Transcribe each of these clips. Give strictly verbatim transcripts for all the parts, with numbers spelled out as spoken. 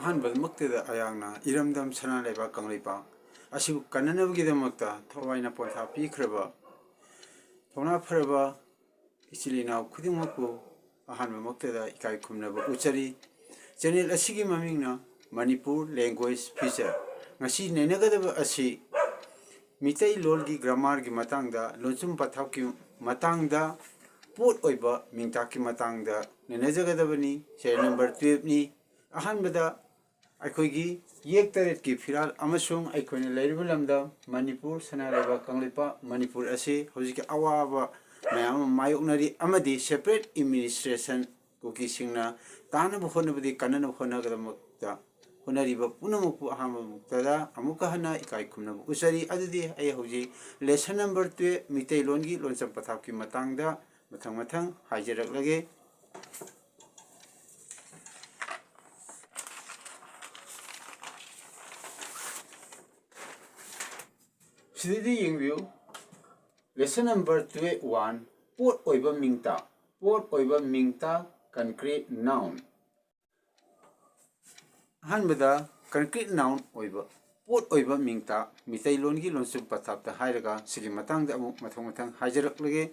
ꯑꯍꯥꯟꯕꯃꯛꯇꯗ ꯑꯩꯍꯥꯛꯅ ꯏꯔꯝꯗꯝ ꯁꯅꯥ ꯂꯩꯕꯥꯛ ꯀꯪꯂꯩꯄꯥꯛ ꯑꯁꯤꯕꯨ ꯀꯟꯅꯅꯕꯒꯤꯗꯃꯛꯇ ꯊꯋꯥꯏꯅ ꯄꯣꯟꯊꯥ ꯄꯤꯈ꯭ꯔꯕ ꯊꯧꯅꯥ ꯐꯔꯕ ꯏꯆꯤꯜ ꯏꯅꯥꯎ ꯈꯨꯗꯤꯡꯃꯛꯄꯨ ꯑꯍꯥꯟꯕꯃꯛꯇꯗ ꯏꯀꯥꯏ ꯈꯨꯝꯅꯕ ꯎꯠꯆꯔꯤ꯫ ꯆꯦꯅꯦꯜ ꯑꯁꯤꯒꯤ ꯃꯃꯤꯡꯅ ꯃꯅꯤꯄꯨꯔ ꯂꯦꯡꯒ꯭ꯋꯦꯖ ꯐꯤꯆꯔ꯫ ꯉꯁꯤ ꯅꯩꯅꯒꯗꯕ ꯑꯁꯤ ꯃꯤꯇꯩꯂꯣꯟꯒꯤ ꯒ꯭ꯔꯥꯃꯥꯔꯒꯤ ꯃꯇꯥꯡꯗ, ꯂꯣꯟꯁꯨꯝ ꯄꯊꯥꯞꯀꯤ ꯃꯇꯥꯡꯗ, ꯄꯣꯠ ꯑꯣꯏꯕ ꯃꯤꯡꯇꯥꯛꯀꯤ ꯃꯇꯥꯡꯗ ꯅꯩꯅꯖꯒꯗꯕꯅꯤ꯫ Serial number ꯇꯨꯌꯦꯜꯞꯅꯤ꯫ ꯑꯍꯥꯟꯕꯗ ꯑꯩꯈꯣꯏꯒꯤ ꯌꯦꯛ ꯇꯔꯦꯠꯀꯤ ꯐꯤꯔꯥꯜ ꯑꯃꯁꯨꯡ ꯑꯩꯈꯣꯏꯅ ꯂꯩꯔꯤꯕ ꯂꯝꯗꯝ ꯃꯅꯤꯄꯨꯔ, ꯁꯅꯥ ꯂꯩꯕꯥꯛ ꯀꯪꯂꯩꯄꯥꯛ ꯃꯅꯤꯄꯨꯔ ꯑꯁꯤ ꯍꯧꯖꯤꯛꯀꯤ ꯑꯋꯥꯕ ꯃꯌꯥꯝ ꯑꯃ ꯃꯥꯌꯣꯛꯅꯔꯤ ꯑꯃꯗꯤ ꯁꯦꯄꯔꯦꯠ ꯑꯦꯗꯃꯤꯅꯤꯁꯇ꯭ꯔꯦꯁꯟ ꯀꯨꯀꯤꯁꯤꯡꯅ ꯇꯥꯅꯕ ꯍꯣꯠꯅꯕꯗꯤ ꯀꯟꯅꯅꯕ ꯍꯣꯠꯅꯒꯗꯃꯛꯇ ꯍꯣꯠꯅꯔꯤꯕ ꯄꯨꯝꯅꯃꯛꯄꯨ ꯑꯍꯥꯟꯕ ꯃꯛꯇꯗ ꯑꯃꯨꯛꯀ ꯍꯟꯅ ꯏꯀꯥꯏ ꯈꯨꯝꯅꯕ ꯎꯠꯆꯔꯤ꯫ ꯑꯗꯨꯗꯤ ꯑꯩ ꯍꯧꯖꯤꯛ ꯂꯦꯁꯟ ꯅꯝꯕꯔ ꯇꯨꯌꯦꯜꯞ ꯃꯤꯇꯩꯂꯣꯟꯒꯤ ꯂꯣꯟꯆꯝ ꯄꯊꯥꯞꯀꯤ ꯃꯇꯥꯡꯗ ꯃꯊꯪ ꯃꯊꯪ ꯍꯥꯏꯖꯔꯛꯂꯒꯦ꯫ ꯁꯤꯗꯩꯗ ꯌꯦꯡꯕꯤꯌꯨ, ꯂꯦꯁꯟ ꯅꯝꯕꯔ ꯇꯨꯌꯦꯜꯞ ꯋꯥꯟ, ꯄꯣꯠ ꯑꯣꯏꯕ ꯃꯤꯡꯇꯥꯛ꯫ ꯄꯣꯠ ꯑꯣꯏꯕ ꯃꯤꯡꯇꯥꯛ, ꯀꯟꯀ꯭ꯔꯤꯠ ꯅꯥꯎꯟ꯫ ꯑꯍꯥꯟꯕꯗ ꯀꯟꯀ꯭ꯔꯤꯠ ꯅꯥꯎꯟ ꯑꯣꯏꯕ, ꯄꯣꯠ ꯑꯣꯏꯕ ꯃꯤꯡꯇꯥꯛ, ꯃꯤꯇꯩꯂꯣꯟꯒꯤ ꯂꯣꯟꯆꯨꯝ ꯄꯊꯥꯞꯇ ꯍꯥꯏꯔꯒ ꯁꯤꯒꯤ ꯃꯇꯥꯡꯗ ꯑꯃꯨꯛ ꯃꯊꯪ ꯃꯊꯪ ꯍꯥꯏꯖꯔꯛꯂꯒꯦ꯫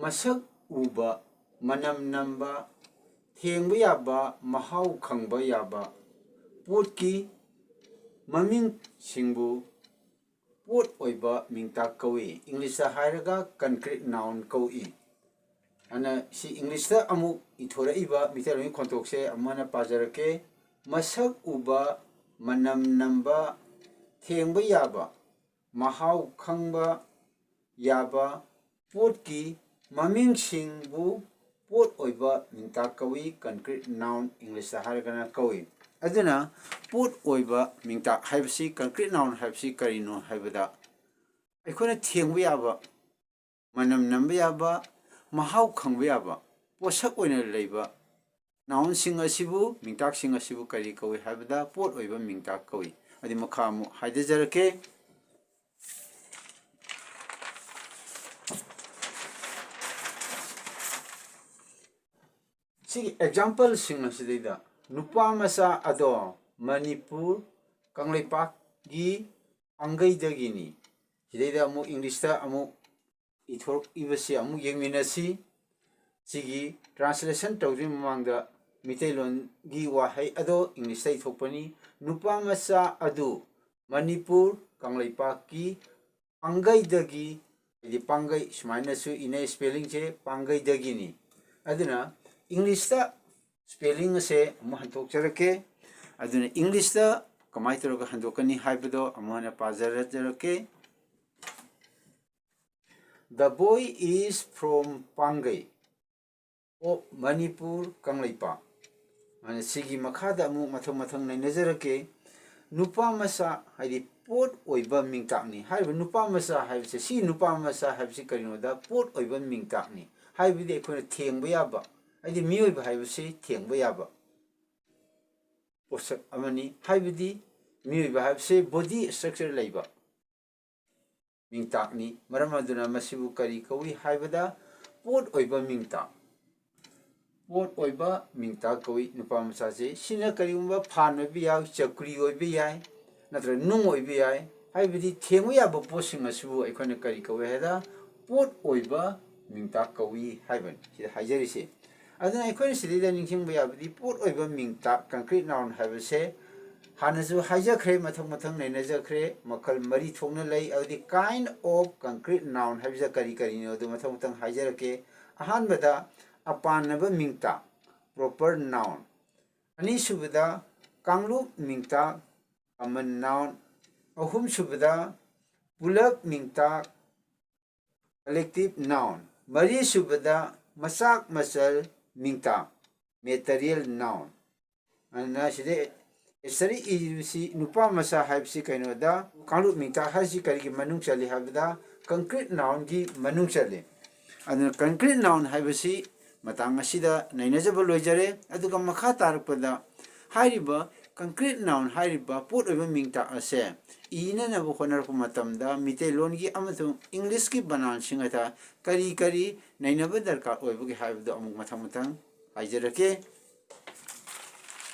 ꯃꯁꯛ ꯎꯕ, ꯃꯅꯝ ꯅꯝꯕ, ꯊꯦꯡꯕ ꯌꯥꯕ, ꯃꯍꯥꯎ ꯈꯪꯕ ꯌꯥꯕ ꯄꯣꯠꯀꯤ ꯃꯃꯤꯡꯁꯤꯡꯕꯨ ꯄꯣꯠ ꯑꯣꯏꯕ ꯃꯤꯡꯇꯥꯛ ꯀꯧꯏ꯫ ꯏꯪꯂꯤꯁꯇ ꯍꯥꯏꯔꯒ ꯀꯟꯀ꯭ꯔꯤꯠ ꯅꯥꯎꯟ ꯀꯧꯏ꯫ ꯑꯗꯨꯅ ꯁꯤ ꯏꯪꯂꯤꯁꯇ ꯑꯃꯨꯛ ꯏꯊꯣꯔꯛꯏꯕ ꯃꯤꯇꯩꯂꯣꯟꯒꯤ ꯈꯣꯟꯊꯣꯛꯁꯦ ꯑꯃꯨꯛ ꯍꯟꯅ ꯄꯥꯖꯔꯛꯀꯦ꯫ ꯃꯁꯛ ꯎꯕ, ꯃꯅꯝ ꯅꯝꯕ, ꯊꯦꯡꯕ ꯌꯥꯕ, ꯃꯍꯥꯎ ꯈꯪꯕ ꯌꯥꯕ ꯄꯣꯠꯀꯤ ꯃꯃꯤꯡꯁꯤꯡꯕꯨ ꯄꯣꯠ ꯑꯣꯏꯕ ꯃꯤꯡꯇꯥꯛ ꯀꯧꯏ, ꯀꯟꯀ꯭ꯔꯤꯠ ꯅꯥꯎꯟ ꯏꯪꯂꯤꯁꯇ ꯍꯥꯏꯔꯒꯅ ꯀꯧꯏ꯫ ꯑꯗꯨꯅ ꯄꯣꯠ ꯑꯣꯏꯕ ꯃꯤꯡꯇꯥꯛ ꯍꯥꯏꯕꯁꯤ, ꯀꯟꯀ꯭ꯔꯤꯠ ꯅꯥꯎꯟ ꯍꯥꯏꯕꯁꯤ ꯀꯔꯤꯅꯣ ꯍꯥꯏꯕꯗ, ꯑꯩꯈꯣꯏꯅ ꯊꯦꯡꯕ ꯌꯥꯕ, ꯃꯅꯝ ꯅꯝꯕ ꯌꯥꯕ, ꯃꯍꯥꯎ ꯈꯪꯕ ꯌꯥꯕ ꯄꯣꯠꯁꯛ ꯑꯣꯏꯅ ꯂꯩꯕ ꯅꯥꯎꯟꯁꯤꯡ ꯑꯁꯤꯕꯨ, ꯃꯤꯡꯇꯥꯛꯁꯤꯡ ꯑꯁꯤꯕꯨ ꯀꯔꯤ ꯀꯧꯏ ꯍꯥꯏꯕꯗ ꯄꯣꯠ ꯑꯣꯏꯕ ꯃꯤꯡꯇꯥꯛ ꯀꯧꯏ꯫ ꯑꯗꯨ ꯃꯈꯥ ꯑꯃꯨꯛ ꯍꯥꯏꯊꯖꯔꯛꯀꯦ꯫ ꯁꯤꯒꯤ ꯑꯦꯛꯖꯥꯝꯄꯜꯁꯤꯡ ꯑꯁꯤꯗꯩꯗ ꯅꯨꯄꯥ ꯃꯆꯥ ꯑꯗꯣ ꯃꯅꯤꯄꯨꯔ ꯀꯪꯂꯩꯄꯥꯛꯀꯤ ꯄꯥꯡꯒꯩꯗꯒꯤꯅꯤ꯫ ꯁꯤꯗꯩꯗ ꯑꯃꯨꯛ ꯏꯪꯂꯤꯁꯇ ꯑꯃꯨꯛ ꯏꯊꯣꯔꯛꯏꯕꯁꯤ ꯑꯃꯨꯛ ꯌꯦꯡꯃꯤꯟꯅꯁꯤ꯫ ꯁꯤꯒꯤ translation ꯇꯧꯗ꯭ꯔꯤꯉꯩ ꯃꯃꯥꯡꯗ ꯃꯤꯇꯩꯂꯣꯟꯒꯤ ꯋꯥꯍꯩ ꯑꯗꯣ ꯏꯪꯂꯤꯁꯇ ꯏꯊꯣꯛꯄꯅꯤ꯫ ꯅꯨꯄꯥ ꯃꯆꯥ ꯑꯗꯨ ꯃꯅꯤꯄꯨꯔ ꯀꯪꯂꯩꯄꯥꯛꯀꯤ ꯄꯥꯡꯒꯩꯗꯒꯤ, ꯍꯥꯏꯗꯤ ꯄꯥꯡꯒꯩ ꯁꯨꯃꯥꯏꯅꯁꯨ ꯏꯅꯩ, spellingꯁꯦ ꯄꯥꯡꯒꯩꯗꯒꯤꯅꯤ꯫ ꯑꯗꯨꯅ ꯏꯪꯂꯤꯁꯇ spelling ꯑꯁꯦ ꯑꯃꯨꯛ ꯍꯟꯗꯣꯛꯆꯔꯛꯀꯦ꯫ ꯑꯗꯨꯅ ꯏꯪꯂꯤꯁꯇ ꯀꯃꯥꯏꯅ ꯇꯧꯔꯒ ꯍꯟꯗꯣꯛꯀꯅꯤ ꯍꯥꯏꯕꯗꯣ ꯑꯃꯨꯛ ꯍꯟꯅ ꯄꯥꯖꯔꯛꯆꯔꯛꯀꯦ꯫ The boy is from ꯄꯥꯡꯒꯩ of Manipur Kangleipak. ꯑꯗꯨꯅ ꯁꯤꯒꯤ ꯃꯈꯥꯗ ꯑꯃꯨꯛ ꯃꯊꯪ ꯃꯊꯪ ꯅꯩꯅꯖꯔꯛꯀꯦ꯫ ꯅꯨꯄꯥ ꯃꯆꯥ ꯍꯥꯏꯗꯤ ꯄꯣꯠ ꯑꯣꯏꯕ ꯃꯤꯡꯇꯥꯛꯅꯤ꯫ ꯍꯥꯏꯔꯤꯕ ꯅꯨꯄꯥ ꯃꯆꯥ ꯍꯥꯏꯕꯁꯦ, ꯁꯤ ꯅꯨꯄꯥ ꯃꯆꯥ ꯍꯥꯏꯕꯁꯤ ꯀꯔꯤꯅꯣꯗ ꯄꯣꯠ ꯑꯣꯏꯕ ꯃꯤꯡꯇꯥꯛꯅꯤ꯫ ꯍꯥꯏꯕꯗꯤ ꯑꯩꯈꯣꯏꯅ ꯊꯦꯡꯕ ꯌꯥꯕ, ꯍꯥꯏꯗꯤ ꯃꯤꯑꯣꯏꯕ ꯍꯥꯏꯕꯁꯤ ꯊꯦꯡꯕ ꯌꯥꯕ ꯄꯣꯠꯁꯛ ꯑꯃꯅꯤ꯫ ꯍꯥꯏꯕꯗꯤ ꯃꯤꯑꯣꯏꯕ ꯍꯥꯏꯕꯁꯤ body structure ꯂꯩꯕ ꯃꯤꯡꯇꯥꯛꯅꯤ꯫ ꯃꯔꯝ ꯑꯗꯨꯅ ꯃꯁꯤꯕꯨ ꯀꯔꯤ ꯀꯧꯏ ꯍꯥꯏꯕꯗ ꯄꯣꯠ ꯑꯣꯏꯕ ꯃꯤꯡꯇꯥꯛ, ꯄꯣꯠ ꯑꯣꯏꯕ ꯃꯤꯡꯇꯥꯛ ꯀꯧꯏ ꯅꯨꯄꯥ ꯃꯆꯥꯁꯦ꯫ ꯁꯤꯅ ꯀꯔꯤꯒꯨꯝꯕ ꯐꯥꯟ ꯑꯣꯏꯕ ꯌꯥꯏ, ꯆꯧꯀ꯭ꯔꯤ ꯑꯣꯏꯕ ꯌꯥꯏ, ꯅꯠꯇ꯭ꯔꯒ ꯅꯨꯡ ꯑꯣꯏꯕ ꯌꯥꯏ꯫ ꯍꯥꯏꯕꯗꯤ ꯊꯦꯡꯕ ꯌꯥꯕ ꯄꯣꯠꯁꯤꯡ ꯑꯁꯤꯕꯨ ꯑꯩꯈꯣꯏꯅ ꯀꯔꯤ ꯀꯧꯏ ꯍꯥꯏꯗ ꯄꯣꯠ ꯑꯣꯏꯕ ꯃꯤꯡꯇꯥꯛ ꯀꯧꯏ ꯍꯥꯏꯕꯅꯤ ꯁꯤꯗ ꯍꯥꯏꯖꯔꯤꯁꯦ꯫ ꯑꯗꯨꯅ ꯑꯩꯈꯣꯏꯅ ꯁꯤꯗꯩꯗ ꯅꯤꯡꯁꯤꯡꯕ ꯌꯥꯕꯗꯤ ꯄꯣꯠ ꯑꯣꯏꯕ ꯃꯤꯡꯇꯥꯛ, concrete noun ꯍꯥꯏꯕꯁꯦ ꯍꯥꯟꯅꯁꯨ ꯍꯥꯏꯖꯈ꯭ꯔꯦ, ꯃꯊꯪ ꯃꯊꯪ ꯅꯩꯅꯖꯈ꯭ꯔꯦ, ꯃꯈꯜ ꯃꯔꯤ ꯊꯣꯛꯅ ꯂꯩ꯫ ꯑꯗꯨꯗꯤ kind of concrete noun ꯍꯥꯏꯕꯁꯦ ꯀꯔꯤ ꯀꯔꯤꯅꯣ ꯑꯗꯨ ꯃꯊꯪ ꯃꯊꯪ ꯍꯥꯏꯖꯔꯛꯀꯦ꯫ ꯑꯍꯥꯟꯕꯗ ꯑꯄꯥꯟꯅꯕ ꯃꯤꯡꯇꯥꯛ, proper noun꯫ ꯑꯅꯤꯁꯨꯕꯗ ꯀꯥꯡꯂꯨꯞ ꯃꯤꯡꯇꯥꯛ, common noun꯫ ꯑꯍꯨꯝꯁꯨꯕꯗ ꯄꯨꯂꯞ ꯃꯤꯡꯇꯥꯛ, collective noun꯫ ꯃꯔꯤꯁꯨꯕꯗ ꯃꯆꯥꯛ ꯃꯆꯜ ꯃꯤꯡꯇꯥꯛ, material noun꯫ ꯑꯗꯨꯅ ꯁꯤꯗ ꯑꯦꯁꯇꯔꯤ ꯏꯔꯤꯕꯁꯤ ꯅꯨꯄꯥ ꯃꯆꯥ ꯍꯥꯏꯕꯁꯤ ꯀꯩꯅꯣꯗ ꯀꯥꯡꯂꯨꯞ ꯃꯤꯡꯇꯥꯛ ꯍꯥꯏꯁꯤ ꯀꯔꯤꯒꯤ ꯃꯅꯨꯡ ꯆꯜꯂꯤ ꯍꯥꯏꯕꯗ concrete nounꯒꯤ ꯃꯅꯨꯡ ꯆꯜꯂꯤ꯫ ꯑꯗꯨꯅ concrete noun ꯍꯥꯏꯕꯁꯤ ꯃꯇꯥꯡ ꯑꯁꯤꯗ ꯅꯩꯅꯖꯕ ꯂꯣꯏꯖꯔꯦ꯫ ꯑꯗꯨꯒ ꯃꯈꯥ ꯇꯥꯔꯛꯄꯗ ꯍꯥꯏꯔꯤꯕ concrete noun ꯍꯥꯏꯔꯤꯕ ꯄꯣꯠ ꯑꯣꯏꯕ ꯃꯤꯡꯇꯥꯛ ꯑꯁꯦ ꯏꯅꯅꯕ ꯍꯣꯠꯅꯔꯛꯄ ꯃꯇꯝꯗ ꯃꯤꯇꯩꯂꯣꯟꯒꯤ ꯑꯃꯁꯨꯡ ꯏꯪꯂꯤꯁꯀꯤ ꯕꯅꯥꯟꯁꯤꯡ ꯑꯗ ꯀꯔꯤ ꯀꯔꯤ ꯅꯩꯅꯕ ꯗꯔꯀꯥꯔ ꯑꯣꯏꯕꯒꯦ ꯍꯥꯏꯕꯗꯨ ꯑꯃꯨꯛ ꯃꯊꯪ ꯃꯊꯪ ꯍꯥꯏꯖꯔꯛꯀꯦ꯫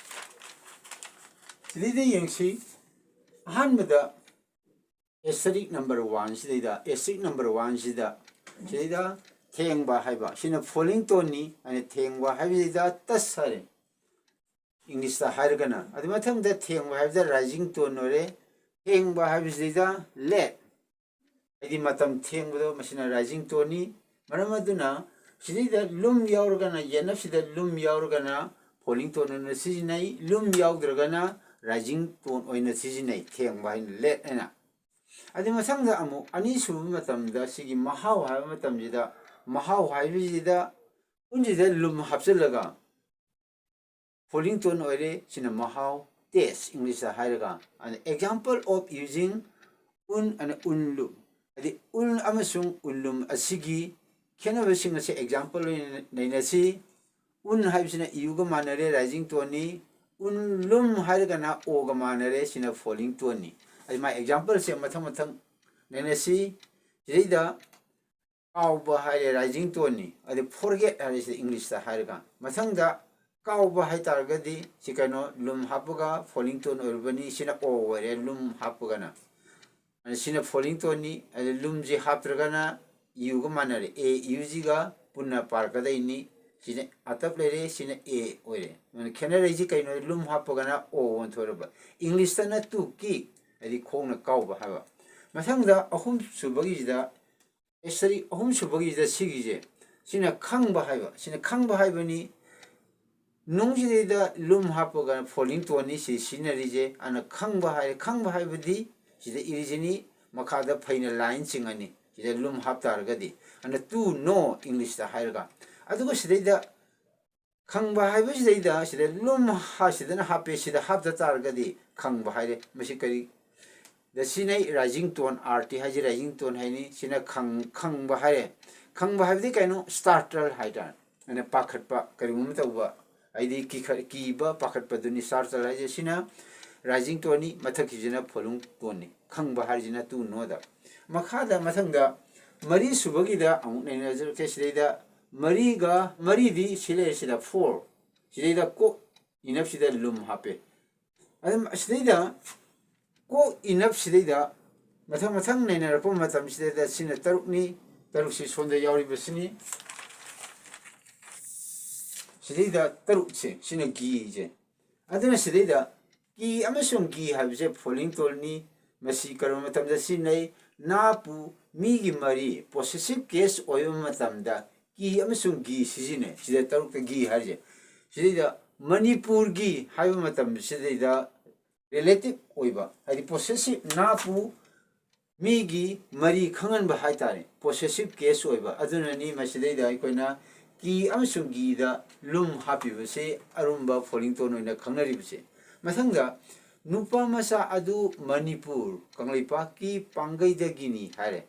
ꯁꯤꯗꯩꯗ ꯌꯦꯡꯁꯤ꯫ ꯑꯍꯥꯟꯕꯗ asterisk number one ꯁꯤꯗꯩꯗ, asterisk number one ꯁꯤꯗ, ꯁꯤꯗꯩꯗ ꯊꯦꯡꯕ ꯍꯥꯏꯕ ꯁꯤꯅ falling toneꯅꯤ꯫ ꯑꯗꯨꯅ ꯊꯦꯡꯕ ꯍꯥꯏꯕꯁꯤꯗ ꯇꯁ ꯍꯥꯏꯔꯦ ꯏꯪꯂꯤꯁꯇ ꯍꯥꯏꯔꯒꯅ꯫ ꯑꯗꯨ ꯃꯊꯪꯗ ꯊꯦꯡꯕ ꯍꯥꯏꯕꯁꯤꯗ rising tone ꯑꯣꯏꯔꯦ꯫ ꯊꯦꯡꯕ ꯍꯥꯏꯕꯁꯤꯗꯩꯗ late, ꯍꯥꯏꯗꯤ ꯃꯇꯝ ꯊꯦꯡꯕꯗꯣ, ꯃꯁꯤꯅ rising toneꯅꯤ꯫ ꯃꯔꯝ ꯑꯗꯨꯅ ꯁꯤꯗꯩꯗ ꯂꯨꯝ ꯌꯥꯎꯔꯒꯅ, ꯌꯦꯠꯅꯞꯁꯤꯗ ꯂꯨꯝ ꯌꯥꯎꯔꯒꯅ falling tone ꯑꯣꯏꯅ ꯁꯤꯖꯤꯟꯅꯩ, ꯂꯨꯝ ꯌꯥꯎꯗ꯭ꯔꯒꯅ rising tone ꯑꯣꯏꯅ ꯁꯤꯖꯤꯟꯅꯩ, ꯊꯦꯡꯕ ꯍꯥꯏꯅ, late ꯍꯥꯏꯅ꯫ ꯑꯗꯨ ꯃꯊꯪꯗ ꯑꯃꯨꯛ ꯑꯅꯤꯁꯨꯕ ꯃꯇꯝꯗ ꯁꯤꯒꯤ ꯃꯍꯥꯎ ꯍꯥꯏꯕ ꯃꯇꯝꯁꯤꯗ, ꯃꯍꯥꯎ ꯍꯥꯏꯕꯁꯤꯗ ꯎꯟꯁꯤꯗ ꯂꯨꯝ ꯍꯥꯞꯆꯤꯜꯂꯒ falling tone ꯑꯣꯏꯔꯦ꯫ ꯁꯤꯅ ꯃꯍꯥꯎ, taste ꯏꯪꯂꯤꯁꯇ ꯍꯥꯏꯔꯒ꯫ ꯑꯗ example of using ꯎꯟ ꯑꯅ ꯎꯟ ꯂꯨꯝ, ꯍꯥꯏꯗꯤ ꯎꯟ ꯑꯃꯁꯨꯡ ꯎꯟ ꯂꯨꯝ ꯑꯁꯤꯒꯤ ꯈꯦꯠꯅꯕꯁꯤꯡ ꯑꯁꯤ example ꯑꯣꯏꯅ ꯅꯩꯅꯁꯤ꯫ ꯎꯟ ꯍꯥꯏꯕꯁꯤꯅ ꯏꯌꯨꯒ ꯃꯥꯟꯅꯔꯦ, rising toneꯅꯤ꯫ ꯎꯟ ꯂꯨꯝ ꯍꯥꯏꯔꯒꯅ ꯑꯣꯒ ꯃꯥꯟꯅꯔꯦ, ꯁꯤꯅ falling toneꯅꯤ꯫ ꯑꯗꯨ ꯃꯥ exampleꯁꯦ ꯃꯊꯪ ꯃꯊꯪ ꯅꯩꯅꯁꯤ꯫ ꯁꯤꯗꯩꯗ ꯀꯥꯎꯕ ꯍꯥꯏꯔꯦ, rising toneꯅꯤ꯫ ꯑꯗꯩ forget ꯍꯥꯏꯔꯤꯁꯤꯗ ꯏꯪꯂꯤꯁꯇ ꯍꯥꯏꯔꯒ꯫ ꯃꯊꯪꯗ ꯀꯥꯎꯕ ꯍꯥꯏꯇꯥꯔꯒꯗꯤ ꯁꯤ ꯀꯩꯅꯣ, ꯂꯨꯝ ꯍꯥꯞꯄꯒ falling tone ꯑꯣꯏꯔꯕꯅꯤ, ꯁꯤꯅ ꯑꯣ ꯑꯣꯏꯔꯦ, ꯂꯨꯝ ꯍꯥꯞꯄꯒꯅ꯫ ꯑꯗ ꯁꯤꯅ falling toneꯅꯤ꯫ ꯑꯗ ꯂꯨꯝꯁꯤ ꯍꯥꯞꯇ꯭ꯔꯒꯅ ꯏꯌꯨꯒ ꯃꯥꯟꯅꯔꯦ, ꯑꯦ ꯏꯌꯨꯁꯤꯒ ꯄꯨꯟꯅ ꯄꯥꯔꯛꯀꯗꯣꯏꯅꯤ꯫ ꯁꯤꯅ ꯑꯇꯞ ꯂꯩꯔꯦ, ꯁꯤꯅ ꯑꯦ ꯑꯣꯏꯔꯦ꯫ ꯑꯗꯨꯅ ꯈꯦꯠꯅꯔꯛꯏꯁꯤ ꯀꯩꯅꯣ? ꯂꯨꯝ ꯍꯥꯞꯄꯒꯅ ꯑꯣ ꯑꯣꯟꯊꯣꯔꯛꯄ꯫ ꯏꯪꯂꯤꯁꯇꯅ to kick, ꯍꯥꯏꯗꯤ ꯈꯣꯡꯅ ꯀꯥꯎꯕ ꯍꯥꯏꯕ꯫ ꯃꯊꯪꯗ ꯑꯍꯨꯝ ꯁꯨꯕꯒꯤꯁꯤꯗ, ꯑꯦ, ꯁꯣꯔꯤ, ꯑꯍꯨꯝ ꯁꯨꯕꯒꯤꯁꯤꯗ ꯁꯤꯒꯤꯁꯦ, ꯁꯤꯅ ꯈꯪꯕ ꯍꯥꯏꯕ꯫ ꯁꯤꯅ ꯈꯪꯕ ꯍꯥꯏꯕꯅꯤ꯫ ꯅꯨꯡꯁꯤꯗꯩꯗ ꯂꯨꯝ ꯍꯥꯞꯄꯒ falling toneꯅꯤ ꯁꯤ ꯁꯤꯖꯤꯟꯅꯔꯤꯁꯦ꯫ ꯑꯅ ꯈꯪꯕ ꯍꯥꯏꯔꯦ꯫ ꯈꯪꯕ ꯍꯥꯏꯕꯗꯤ ꯁꯤꯗ ꯏꯔꯤꯁꯤꯅꯤ, ꯃꯈꯥꯗ ꯐꯩꯅ line ꯆꯤꯡꯉꯅꯤ, ꯁꯤꯗ ꯂꯨꯝ ꯍꯥꯞ ꯇꯥꯔꯒꯗꯤ꯫ ꯑꯅ to know ꯏꯪꯂꯤꯁꯇ ꯍꯥꯏꯔꯒ꯫ ꯑꯗꯨꯒ ꯁꯤꯗꯩꯗ ꯈꯪꯕ ꯍꯥꯏꯕꯁꯤꯗꯩꯗ ꯁꯤꯗ ꯂꯨꯝ ꯍꯥ-, ꯁꯤꯗꯅ ꯍꯥꯞꯄꯦ, ꯁꯤꯗ ꯍꯥꯞꯇ ꯇꯥꯔꯒꯗꯤ ꯈꯪꯕ ꯍꯥꯏꯔꯦ꯫ ꯃꯁꯤ ꯀꯔꯤ? ꯗ ꯁꯤꯅ rising tone, R T ꯍꯥꯏꯁꯤ rising tone ꯍꯥꯏꯅꯤ꯫ ꯁꯤꯅ ꯈꯪ-, ꯈꯪꯕ ꯍꯥꯏꯔꯦ꯫ ꯈꯪꯕ ꯍꯥꯏꯕꯗꯤ ꯀꯩꯅꯣ? Startle ꯍꯥꯏꯇꯥꯔꯦ꯫ ꯑꯩꯅ ꯄꯥꯈꯠꯄ, ꯀꯔꯤꯒꯨꯝꯕ ꯇꯧꯕ, ꯍꯥꯏꯗꯤ ꯀꯤꯈꯠ-, ꯀꯤꯕ, ꯄꯥꯈꯠꯄꯗꯨꯅꯤ startle ꯍꯥꯏꯁꯦ꯫ ꯁꯤꯅ rising toneꯅꯤ, ꯃꯊꯛꯀꯤꯁꯤꯅ falling toneꯅꯤ꯫ ꯈꯪꯕ ꯍꯥꯏꯔꯤꯁꯤꯅ to knowꯗ꯫ ꯃꯈꯥꯗ, ꯃꯊꯪꯗ ꯃꯔꯤ ꯁꯨꯕꯒꯤꯗ ꯑꯃꯨꯛ ꯅꯩꯅꯖꯔꯛꯀꯦ꯫ ꯁꯤꯗꯩꯗ ꯃꯔꯤꯒ, ꯃꯔꯤꯗꯤ ꯁꯤ ꯂꯩꯔꯦ, ꯁꯤꯗ four꯫ ꯁꯤꯗꯩꯗ ꯀꯣꯛ ꯏꯅꯞꯁꯤꯗ ꯂꯨꯝ ꯍꯥꯞꯄꯦ꯫ ꯑꯗꯨꯝ ꯑꯁꯤꯗꯩꯗ ꯀꯣꯛ ꯏꯅꯞꯁꯤꯗꯩꯗ ꯃꯊꯪ ꯃꯊꯪ ꯅꯩꯅꯔꯛꯄ ꯃꯇꯝꯁꯤꯗꯩꯗ ꯁꯤꯅ ꯇꯔꯨꯛꯅꯤ, ꯇꯔꯨꯛꯁꯤ ꯁꯣꯝꯗ ꯌꯥꯎꯔꯤꯕꯁꯤꯅꯤ꯫ ꯁꯤꯗꯩꯗ ꯇꯔꯨꯛꯁꯦ, ꯁꯤꯅ ꯒꯤꯁꯦ꯫ ꯑꯗꯨꯅ ꯁꯤꯗꯩꯗ ꯀꯤ ꯑꯃꯁꯨꯡ ꯒꯤ ꯍꯥꯏꯕꯁꯦ ꯐꯣꯂꯤꯡ ꯇꯣꯟꯅꯤ꯫ ꯃꯁꯤ ꯀꯔꯝꯕ ꯃꯇꯝꯗ ꯁꯤꯖꯤꯟꯅꯩ? ꯅꯥꯄꯨ ꯃꯤꯒꯤ ꯃꯔꯤ ꯄꯣꯁꯦꯁꯤꯞ ꯀꯦꯁ ꯑꯣꯏꯕ ꯃꯇꯝꯗ ꯀꯤ ꯑꯃꯁꯨꯡ ꯒꯤ ꯁꯤꯖꯤꯟꯅꯩ꯫ ꯁꯤꯗ ꯇꯔꯨꯛꯇ ꯒꯤ ꯍꯥꯏꯔꯤꯁꯦ꯫ ꯁꯤꯗꯩꯗ ꯃꯅꯤꯄꯨꯔꯒꯤ ꯍꯥꯏꯕ ꯃꯇꯝꯁꯤꯗꯩꯗ ꯔꯤꯂꯦꯇꯤꯞ ꯑꯣꯏꯕ, ꯍꯥꯏꯗꯤ ꯄꯣꯁꯦꯁꯤꯞ, ꯅꯥꯄꯨ ꯃꯤꯒꯤ ꯃꯔꯤ ꯈꯪꯍꯟꯕ ꯍꯥꯏꯇꯥꯔꯦ, ꯄꯣꯁꯦꯁꯤꯞ ꯀꯦꯁ ꯑꯣꯏꯕ꯫ ꯑꯗꯨꯅꯅꯤ ꯃꯁꯤꯗꯩꯗ ꯑꯩꯈꯣꯏꯅ ꯀꯤ ꯑꯃꯁꯨꯡ ꯒꯤꯗ ꯂꯨꯝ ꯍꯥꯞꯄꯤꯕꯁꯤ ꯑꯔꯨꯝꯕ ꯐꯣꯂꯤꯡ ꯇꯣꯟ ꯑꯣꯏꯅ ꯈꯪꯅꯔꯤꯕꯁꯦ꯫ ꯃꯊꯪꯗ ꯅꯨꯄꯥ ꯃꯆꯥ ꯑꯗꯨ ꯃꯅꯤꯄꯨꯔ ꯀꯪꯂꯩꯄꯥꯛꯀꯤ ꯄꯥꯡꯒꯩꯗꯒꯤꯅꯤ ꯍꯥꯏꯔꯦ꯫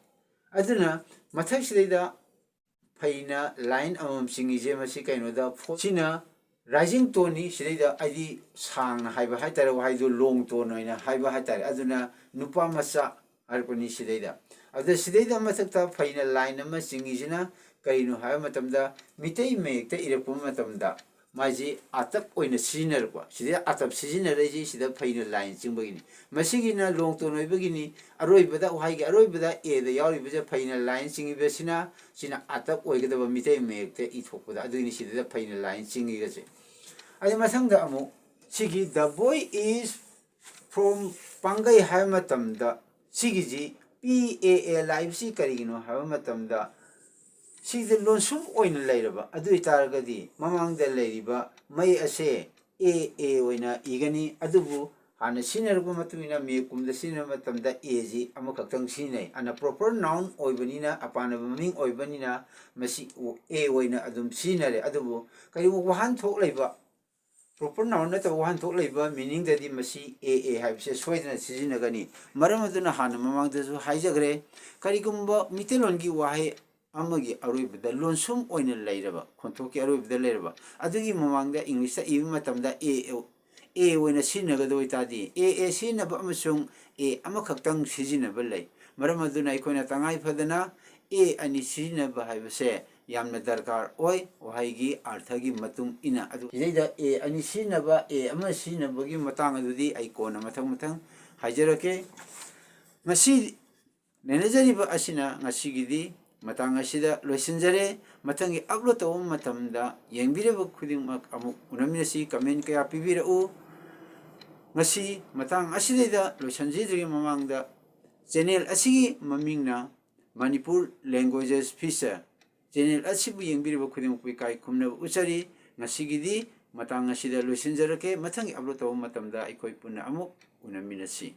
ꯑꯗꯨꯅ ꯃꯊꯛꯁꯤꯗꯩꯗ ꯐꯩꯅ ꯂꯥꯏꯟ ꯑꯃꯃꯝ ꯆꯤꯡꯉꯤꯁꯦ ꯃꯁꯤ ꯀꯩꯅꯣꯗ ꯐꯣ-, ꯁꯤꯅ ꯔꯥꯏꯖꯤꯡ ꯇꯣꯟꯅꯤ꯫ ꯁꯤꯗꯩꯗ ꯑꯩꯗꯤ ꯁꯥꯡꯅ ꯍꯥꯏꯕ ꯍꯥꯏꯇꯥꯔꯦ, ꯋꯥꯍꯩꯗꯨ ꯂꯣꯡ ꯇꯣꯟ ꯑꯣꯏꯅ ꯍꯥꯏꯕ ꯍꯥꯏꯇꯥꯔꯦ꯫ ꯑꯗꯨꯅ ꯅꯨꯄꯥ ꯃꯆꯥ ꯍꯥꯏꯔꯛꯄꯅꯤ ꯁꯤꯗꯩꯗ꯫ ꯑꯗꯨꯗ ꯁꯤꯗꯩꯗ ꯃꯊꯛꯇ ꯐꯩꯅ ꯂꯥꯏꯟ ꯑꯃ ꯆꯤꯡꯉꯤꯁꯤꯅ ꯀꯔꯤꯅꯣ ꯍꯥꯏꯕ ꯃꯇꯝꯗ ꯃꯤꯇꯩ ꯃꯌꯦꯛꯇ ꯏꯔꯛꯄ ꯃꯇꯝꯗ ꯃꯥꯏꯁꯤ ꯑꯇꯞ ꯑꯣꯏꯅ ꯁꯤꯖꯤꯟꯅꯔꯛꯄ꯫ ꯁꯤꯗ ꯑꯇꯞ ꯁꯤꯖꯤꯟꯅꯔꯛꯏꯁꯤ ꯁꯤꯗ ꯐꯩꯅ ꯂꯥꯏꯟ ꯆꯤꯡꯕꯒꯤꯅꯤ꯫ ꯃꯁꯤꯒꯤꯅ ꯂꯣꯡ ꯇꯣꯟ ꯑꯣꯏꯕꯒꯤꯅꯤ꯫ ꯑꯔꯣꯏꯕꯗ, ꯋꯥꯍꯩꯒꯤ ꯑꯔꯣꯏꯕꯗ ꯑꯦꯗ ꯌꯥꯎꯔꯤꯕꯁꯦ ꯐꯩꯅ ꯂꯥꯏꯟ ꯆꯤꯡꯉꯤꯕꯁꯤꯅ ꯁꯤꯅ ꯑꯇꯞ ꯑꯣꯏꯒꯗꯕ ꯃꯤꯇꯩ ꯃꯌꯦꯛꯇ ꯏꯊꯣꯛꯄꯗ꯫ ꯑꯗꯨꯒꯤꯅꯤ ꯁꯤꯗ ꯐꯩꯅ ꯂꯥꯏꯟ ꯆꯤꯡꯉꯤꯒꯁꯦ꯫ ꯑꯗꯩ ꯃꯊꯪꯗ ꯑꯃꯨꯛ ꯁꯤꯒꯤ "The boy is from ꯄꯥꯡꯒꯩ" ꯍꯥꯏꯕ ꯃꯇꯝꯗ ꯁꯤꯒꯤꯁꯤ ꯄꯤ ꯑꯦ ꯑꯦꯜ ꯍꯥꯏꯕꯁꯤ ꯀꯔꯤꯒꯤꯅꯣ ꯍꯥꯏꯕ ꯃꯇꯝꯗ ꯁꯤꯗ ꯂꯣꯟꯁꯨꯝ ꯑꯣꯏꯅ ꯂꯩꯔꯕ ꯑꯗꯨ ꯑꯣꯏꯇꯥꯔꯒꯗꯤ ꯃꯃꯥꯡꯗ ꯂꯩꯔꯤꯕ ꯃꯩ ꯑꯁꯦ ꯑꯦ ꯑꯦ ꯑꯣꯏꯅ ꯏꯒꯅꯤ꯫ ꯑꯗꯨꯕꯨ ꯍꯥꯟꯅ ꯁꯤꯖꯤꯟꯅꯔꯛꯄ ꯃꯇꯨꯡ ꯏꯟꯅ ꯃꯌꯦꯛ ꯀꯨꯝꯗ ꯁꯤꯖꯤꯟꯅꯕ ꯃꯇꯝꯗ ꯑꯦꯁꯤ ꯑꯃꯈꯛꯇꯪ ꯁꯤꯖꯤꯟꯅꯩ꯫ ꯑꯅ ꯄ꯭ꯔꯣꯄꯔ ꯅꯥꯎꯟ ꯑꯣꯏꯕꯅꯤꯅ, ꯑꯄꯥꯟꯕ ꯃꯃꯤꯡ ꯑꯣꯏꯕꯅꯤꯅ ꯃꯁꯤ ꯑꯦ ꯑꯣꯏꯅ ꯑꯗꯨꯝ ꯁꯤꯖꯤꯟꯅꯔꯦ꯫ ꯑꯗꯨꯕꯨ ꯀꯔꯤꯒꯨꯝꯕ ꯋꯥꯍꯟꯊꯣꯛ ꯂꯩꯕ, ꯄ꯭ꯔꯣꯄꯔ ꯅꯥꯎꯟ ꯅꯠꯇꯕ ꯋꯥꯍꯟꯊꯣꯛ ꯂꯩꯕ ꯃꯤꯅꯤꯡꯗꯗꯤ ꯃꯁꯤ ꯑꯦ ꯑꯦ ꯍꯥꯏꯕꯁꯦ ꯁꯣꯏꯗꯅ ꯁꯤꯖꯤꯟꯅꯒꯅꯤ꯫ ꯃꯔꯝ ꯑꯗꯨꯅ ꯍꯥꯟꯅ ꯃꯃꯥꯡꯗꯁꯨ ꯍꯥꯏꯖꯈ꯭ꯔꯦ, ꯀꯔꯤꯒꯨꯝꯕ ꯃꯤꯇꯩꯂꯣꯟꯒꯤ ꯋꯥꯍꯩ ꯑꯃꯒꯤ ꯑꯔꯣꯏꯕꯗ ꯂꯣꯟꯁꯨꯝ ꯑꯣꯏꯅ ꯂꯩꯔꯕ, ꯈꯣꯟꯊꯣꯛꯀꯤ ꯑꯔꯣꯏꯕꯗ ꯂꯩꯔꯕ, ꯑꯗꯨꯒꯤ ꯃꯃꯥꯡꯗ ꯏꯪꯂꯤꯁꯇ ꯏꯕ ꯃꯇꯝꯗ ꯑꯦ, ꯑꯦ ꯑꯣꯏꯅ ꯁꯤꯖꯤꯟꯅꯒꯗꯕ ꯑꯣꯏꯇꯥꯔꯗꯤ, ꯑꯦ ꯑꯦ ꯁꯤꯖꯤꯟꯅꯕ ꯑꯃꯁꯨꯡ ꯑꯦ ꯑꯃꯈꯛꯇꯪ ꯁꯤꯖꯤꯟꯅꯕ ꯂꯩ꯫ ꯃꯔꯝ ꯑꯗꯨꯅ ꯑꯩꯈꯣꯏꯅ ꯇꯉꯥꯏ ꯐꯗꯅ ꯑꯦ ꯑꯅꯤ ꯁꯤꯖꯤꯟꯅꯕ ꯍꯥꯏꯕꯁꯦ ꯌꯥꯝꯅ ꯗꯔꯀꯥꯔ ꯑꯣꯏ, ꯋꯥꯍꯩꯒꯤ ꯑꯥꯔꯊꯒꯤ ꯃꯇꯨꯡ ꯏꯟꯅ꯫ ꯑꯗꯨ ꯁꯤꯗꯩꯗ ꯑꯦ ꯑꯅꯤ ꯁꯤꯖꯤꯟꯅꯕ, ꯑꯦ ꯑꯃ ꯁꯤꯖꯤꯟꯅꯕꯒꯤ ꯃꯇꯥꯡ ꯑꯗꯨꯗꯤ ꯑꯩ ꯀꯣꯟꯅ ꯃꯊꯪ ꯃꯊꯪ ꯍꯥꯏꯖꯔꯛꯀꯦ꯫ ꯉꯁꯤ ꯅꯩꯅꯖꯔꯤꯕ ꯑꯁꯤꯅ ꯉꯁꯤꯒꯤꯗꯤ ꯃꯇꯥꯡ ꯑꯁꯤꯗ ꯂꯣꯏꯁꯤꯟꯖꯔꯦ꯫ ꯃꯊꯪꯒꯤ ꯑꯞꯂꯣꯗ ꯇꯧꯕ ꯃꯇꯝꯗ ꯌꯦꯡꯕꯤꯔꯤꯕ ꯈꯨꯗꯤꯡꯃꯛ ꯑꯃꯨꯛ ꯎꯅꯃꯤꯟꯅꯁꯤ꯫ ꯀꯃꯦꯟ ꯀꯌꯥ ꯄꯤꯕꯤꯔꯛꯎ꯫ ꯉꯁꯤ ꯃꯇꯥꯡ ꯑꯁꯤꯗꯩꯗ ꯂꯣꯏꯁꯤꯟꯖꯗ꯭ꯔꯤꯉꯩ ꯃꯃꯥꯡꯗ ꯆꯦꯅꯦꯜ ꯑꯁꯤꯒꯤ ꯃꯃꯤꯡꯅ ꯃꯅꯤꯄꯨꯔ ꯂꯦꯡꯒ꯭ꯋꯦꯖꯦꯁ ꯐꯤꯆꯔ꯫ ꯆꯦꯅꯦꯜ ꯑꯁꯤꯕꯨ ꯌꯦꯡꯕꯤꯔꯤꯕ ꯈꯨꯗꯤꯡꯃꯛꯄꯨ ꯏꯀꯥꯏ ꯈꯨꯝꯅꯕ ꯎꯠꯆꯔꯤ꯫ ꯉꯁꯤꯒꯤꯗꯤ ꯃꯇꯥꯡ ꯑꯁꯤꯗ ꯂꯣꯏꯁꯤꯟꯖꯔꯛꯀꯦ꯫ ꯃꯊꯪꯒꯤ ꯑꯞꯂꯣꯗ ꯇꯧꯕ ꯃꯇꯝꯗ ꯑꯩꯈꯣꯏ ꯄꯨꯟꯅ ꯑꯃꯨꯛ ꯎꯅꯃꯤꯟꯅꯁꯤ꯫